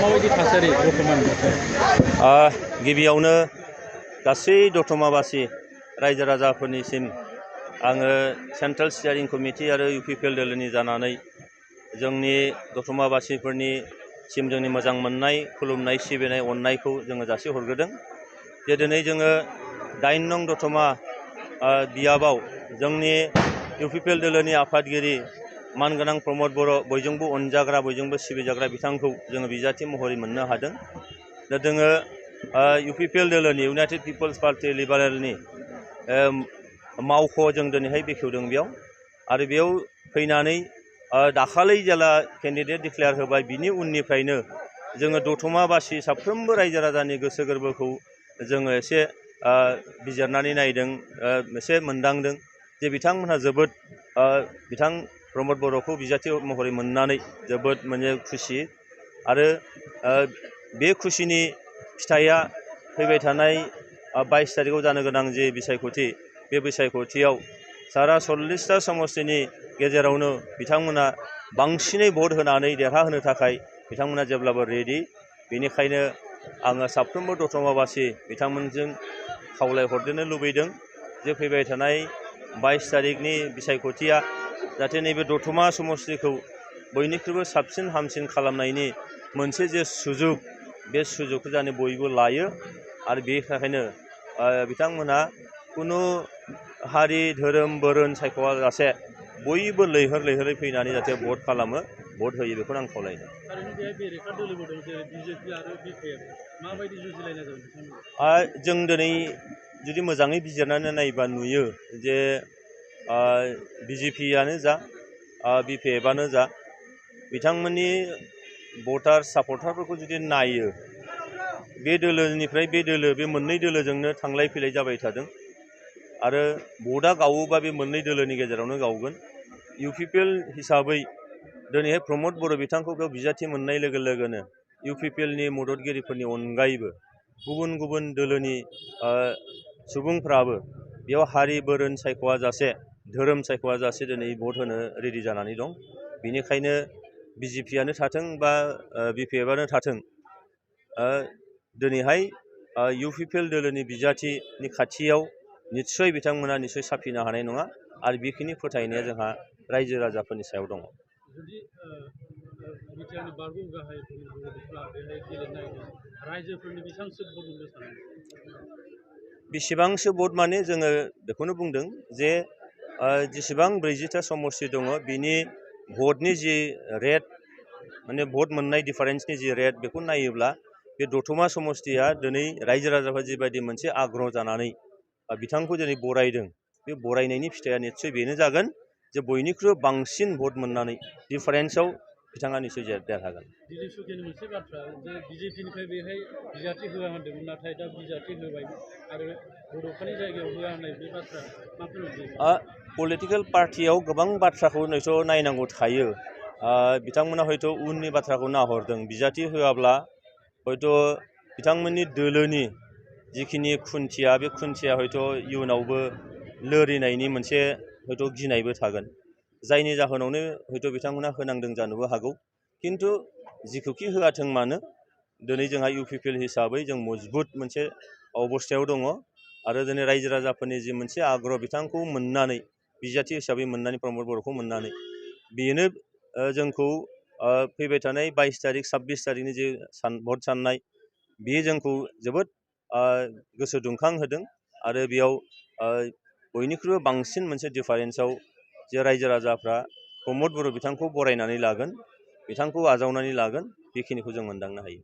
माबायदि थासारि दतमा गिबियावनो गासै दतमाबासि रायजो राजाफोरनिसिम आङो सेन्ट्रेल स्टियारिं कमिटि आरो इउपिपिएल दोलोनि जानानै जोंनि दतमाबासिफोरनिसिम जोंनि मोजां मोननाय खुलुमनाय सिबिनाय अननायखौ जोङो जासिहरग्रोदों जे दिनै जोङो 8 नं दतमा बियाबाव जोंनि इउपिपिएल दोलोनि आफादगिरि मानगोनां प्रमद बर' बयजोंबो अनजाग्रा बयजोंबो सिबिजाग्रा बिथांखौ जोङो बिजाथि महरै मोननो हादों। दा जोङो इउपिपिएल दोलोनि इउनाइटेड पिपल्स पार्टी लिबारेलनि मावख' जों दिनैहाय बेखेवदों बेयाव आरो बेयाव फैनानै दाखालै जेला केन्डिडेट डिक्लेयार होबाय बिनि उननिफ्रायनो जोङो दतमाबासि साफ्रोमबो रायजो राजानि गोसो गोरबोखौ जोङो एसे बिजिरनानै नायदों एसे मोनदांदों जे बिथांमोनहा जोबोद बिथां प्रमद बर'खौ बिजाथि महरै मोननानै जोबोद खुसि आरो बे खुसिनि फिथाइया फैबाय थानाय 22 तारिखआव जानो गोनां जे बिसायख'थि बे बिसायख'थियाव सारा 40टा समस्तिनि गेजेरावनो बिथांमोना बांसिनै भट होनानै देरहाहोनो थाखाय बिथांमोना जेब्लाबो रेडि। बेनिखायनो आङो साफ्रोमबो दतमाबासि बिथांमोनजों खावलायहरनो लुबैदों जे फैबाय थानाय 22 तारिखनि बिसायख'थिया जाहाथे नैबे दतमा समस्तिखौ बयनिख्रुइबो साबसिन हामसिन खालामनायनि मोनसे जे सुजुग बे सुजुगखौ जाने बयबो लायो आरो बेनिखायनो बिथांमोना कुनु हारि धोरोम बोरोन सायख'आलासे बयबो लैहोर लैहोरै फैनानै जाहाथे भट खालामो भट होयो बेखौनो आं खावलायदों। जों दिनै जुदि मोजाङै बिजिरनानै नायोबा नुयो जे बिजेपियानो जा बिपिएफआनो जा बिथांमोननि भटार सापर्टारफोरखौ जुदि नायो बे दोलोनिफ्राय बे दोलो बे मोननै दोलोजोंनो थांलाय फैलाय जाबाय थादों आरो भटआ गावोबा बे मोननै दोलोनि गेजेरावनो गावगोन। इउपिपिएल हिसाबै दिनैहाय प्रमद बर' बिथांखौ बेयाव बिजाथि मोननाय लोगो लोगोनो इउपिपिएलनि मददगिरिफोरनि अनगायैबो गुबुन गुबुन दोलोनि सुबुंफ्राबो बेयाव हारि बोरोन सायख'आ जासे धोरोम सायख'आ जासे दिनै भट होनो रेडि जानानै दं। बेनिखायनो बिजेपियानो थाथों बा बिपिएफआनो थाथों दिनैहाय इउपिपिएल दोलोनि बिजाथिनि खाथियाव निस्सय बिथांमोना निस्सय साफिनो हानाय नङा आरो बेखिनि फोथायनाया जोंहा रायजो राजाफोरनि सायाव दङ। बेसेबांसो भट माने जोङो बेखौनो बुंदों जे जेसेबां 40टा समस्ति दङ बिनि भटनि जि रेट माने भट मोननाय डिफारेन्सनि जि रेट बेखौ नायोब्ला बे दतमा समस्तिया दिनै रायजो राजाफोरा जिबायदि मोनसे आग्रह जानानै बिथांखौ दिनै बरायदों बे बरायनायनि फिथाइया निस्सय बेनो जागोन जे बयनिख्रुइ बांसिन भट मोननानै डिफारेन्सआव बिथाङा निस्सय देरहागोन। मोनसे बाथ्रा जे बिजेपिनिफ्राय बेहाय बिजाथि होआ होनदोंमोन नाथाय दा बिजाथि होबाय आरो बड'फानि जायगायाव होआ होननाय बे बाथ्रा मा फोरमायो? पलिटिकेल पार्टियाव गोबां बाथ्राखौ हयथ' नायनांगौ थायो। बिथांमोना हयथ' उननि बाथ्राखौ नाहरदों बिजाथि होआब्ला हयथ' बिथांमोननि दोलोनि जिखिनि खुन्थिया बे खुन्थिया हयथ' इयुनावबो लोरिनायनि मोनसे हयथ' गिनायबो थागोन जायनि जाहोनावनो हयथ' बिथांमोना होनांदों जानोबो हागौ। खिन्थु जिखौखि होआथों मानो दिनै जोंहा इउपिपिएल हिसाबै जों मजबुत मोनसे अबस्थायाव दङ आरो दिनै रायजो राजाफोरनि जि मोनसे आग्रह बिथांखौ मोननानै बिजाथि हिसाबै मोननानै प्रमद बर'खौ मोननानै बेनो जोंखौ फैबाय थानाय 22 तारिख 26 तारिखनि जे भट साननाय बेयो जोंखौ जोबोद गोसो दुंखां होदों आरो बेयाव बयनिख्रुइबो बांसिन मोनसे डिफारेन्सआव जे रायजो राजाफ्रा प्रमद बर' बिथांखौ बरायनानै लागोन बिथांखौ आजावनानै लागोन बेखिनिखौ जों मोनदांनो हायो।